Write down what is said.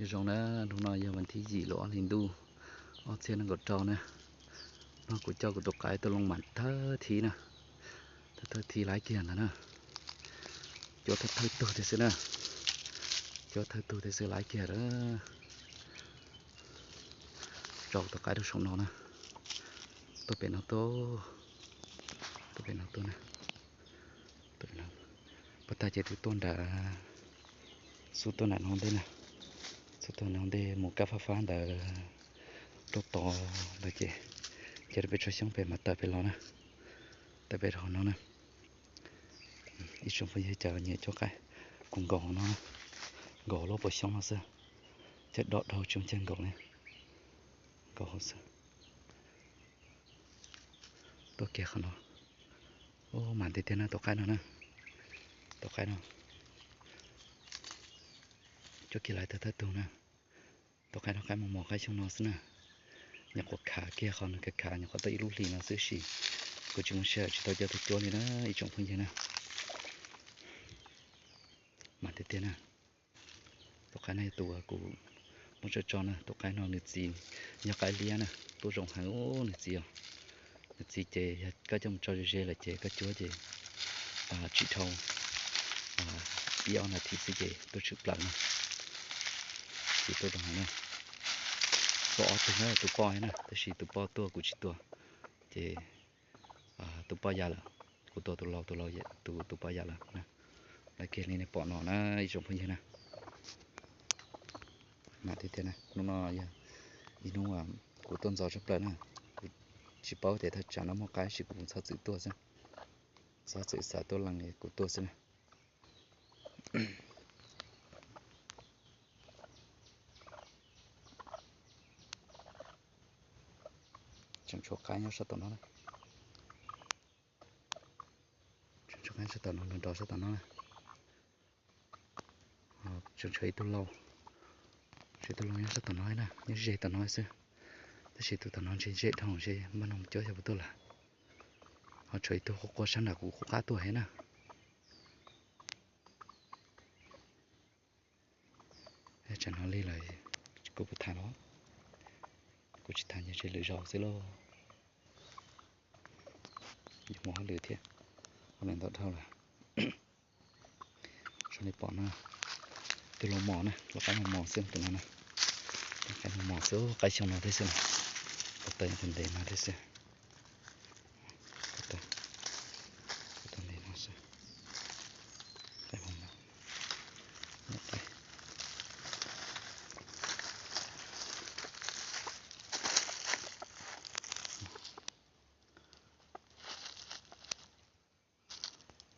Nyob zoo na, hnub no yog vas thib yim lub ob hlis ntuj ob txhiab nees nkaum rau na. No kuv coj kuv tus qaib tuaj loo mam thawj thib na. Thawj thib laiv kiag ntawd na. Cuab thawj thawj tug thiab xwb na. Cuab thawj tug thiab xwb laiv kiag lawm. Tso tus qaib rau saum no na. Tuaj pem no tuaj. Tuaj pem no tuaj na. Pab tag ces twb tuaj nram, xub tuaj nram no ntej na. Xub tuaj no ntej mus kab fab fab ntawd rau tod ntawd ces, ces rau peb tsob xyoob pem mas tawm pem los na. Tawm pem rau hauv no na. Ib tsoom phooj ywg cov nyiam cuab qaib, kuv nkaus hauv no, nkaus hauv lub pob xyoob no xwb. Caj dom dhau tsis muaj cag nkaus li, nkaus hauv xwb. Tuaj kiag qhov no. Ub, mas tiag tiag na tus qaib no na. Tus qaib no. Cuab kiag laiv thawj thawj tug na. Tus qaib no qaib mos mos qaib xyoo no xwb na. Nyuam qhuav khav kiag qhov nws khav khav nyuam qhuav tau ib lub hlis no xwb sis kuv tsis muaj sij hawm tsis tau coj tuaj cuab li na ib tsoom phooj ywg na. Mas tiag tiag na. Tus qaib no yog tus kuv muab tso tso na, tus qaib no nws txiv yog qaib liab na, tuaj zoo heev nws txiv os. Nws txiv ces yog koj coj mus tso ze ze lawm ces koj cuab ces tsim dhau ib ob nas this xwb ces tuaj tshwm plaws na. Txiv tuaj zoo heev na. Tuaj ob tug na, tus poj na, tab sis tus poj tuaj kuv tsis tua, ces tus poj ya lawm, kuv tua tus laus, tus laus, tus, tus poj ya lawm. Laiv kiag li nej pom no na ib tsoom phooj ywg na. Mas tiag tiag na, hnub no yog ib hnub kuv tuaj ntxov tshaj plaws na. Kuv tsis paub tias thaj tsam no muaj qaib sis kuv txhob txwm tuaj xwb. Txhob txwm xav tuaj lees kuv tuaj xwb na. Tseem tshuav qaib nyob sab tom no na. Tseem tshuav qaib sab tom no, nrov nrov sab tom no na. Tseem tshuav ib tug laus, tshuav ib tug laus nyob sab tom no na, nyob ze tom no xwb. Tab sis tus tom no ntshe zem dhau ntshe npaj no mus cuab xyov puas tuaj lawm. Ho tshuav ib tug quaj quaj sab nram kuv qub qab tuaj thiab na. Tsam no li lawm kuv puas tham los, kuv tsis tham ces ntshe lwm zaus xwb lauj. Yuav mus hauj lwm thiab, hauj lwm ntau dhau lawm. Zoo li pom no, tus laus mos na, los qaib mos mos xwb tus no na. Qaib mos mos xwb, qaib xyoo no thiab xwb na. Tau tawm ntev no thiab xwb.